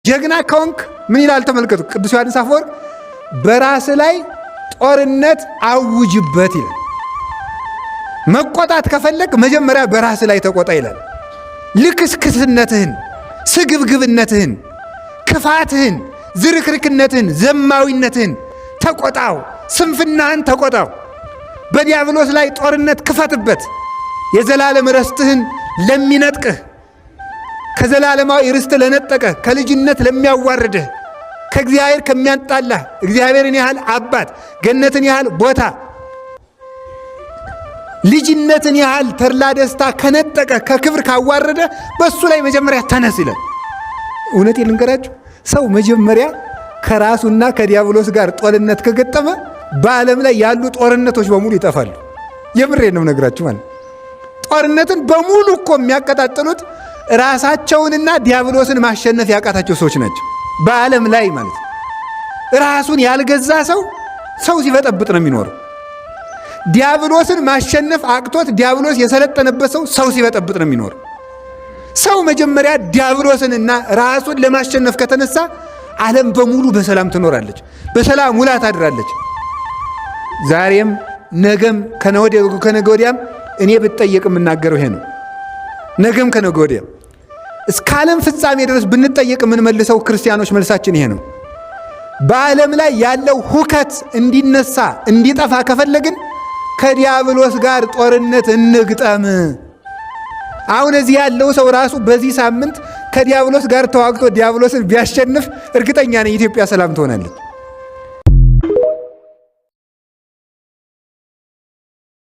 ጀግና ከሆንክ ምን ይላል ተመልከቱ። ቅዱስ ዮሐንስ አፈወርቅ በራስ ላይ ጦርነት አውጅበት ይላል። መቆጣት ከፈለግ መጀመሪያ በራስ ላይ ተቆጣ ይላል። ልክስክስነትህን፣ ስግብግብነትህን፣ ክፋትህን፣ ዝርክርክነትህን፣ ዘማዊነትህን ተቆጣው። ስንፍናህን ተቆጣው። በዲያብሎስ ላይ ጦርነት ክፈትበት። የዘላለም ርስትህን ለሚነጥቅህ፣ ከዘላለማዊ ርስት ለነጠቀህ፣ ከልጅነት ለሚያዋርድህ፣ ከእግዚአብሔር ከሚያጣላህ፣ እግዚአብሔርን ያህል አባት፣ ገነትን ያህል ቦታ፣ ልጅነትን ያህል ተድላ ደስታ ከነጠቀ፣ ከክብር ካዋረደ በእሱ ላይ መጀመሪያ ተነስ ይላል። እውነቴን ልንገራችሁ፣ ሰው መጀመሪያ ከራሱና ከዲያብሎስ ጋር ጦርነት ከገጠመ በዓለም ላይ ያሉ ጦርነቶች በሙሉ ይጠፋሉ። የምሬን ነው ነግራችሁ ማለት ጦርነትን በሙሉ እኮ የሚያቀጣጥሉት ራሳቸውንና ዲያብሎስን ማሸነፍ ያቃታቸው ሰዎች ናቸው። በዓለም ላይ ማለት ነው። ራሱን ያልገዛ ሰው ሰው ሲበጠብጥ ነው የሚኖረው። ዲያብሎስን ማሸነፍ አቅቶት ዲያብሎስ የሰለጠነበት ሰው ሰው ሲበጠብጥ ነው የሚኖረው። ሰው መጀመሪያ ዲያብሎስንና ራሱን ለማሸነፍ ከተነሳ ዓለም በሙሉ በሰላም ትኖራለች፣ በሰላም ውላ ታድራለች። ዛሬም ነገም ከነገ ወዲያም እኔ ብጠየቅ የምናገረው ይሄ ነው። ነገም ከነገ ወዲያም እስከ ዓለም ፍጻሜ ድረስ ብንጠየቅ የምንመልሰው ክርስቲያኖች መልሳችን ይሄ ነው። በዓለም ላይ ያለው ሁከት እንዲነሳ እንዲጠፋ ከፈለግን ከዲያብሎስ ጋር ጦርነት እንግጠም። አሁን እዚህ ያለው ሰው ራሱ በዚህ ሳምንት ከዲያብሎስ ጋር ተዋግቶ ዲያብሎስን ቢያሸንፍ እርግጠኛ ነኝ ኢትዮጵያ ሰላም ትሆናለች።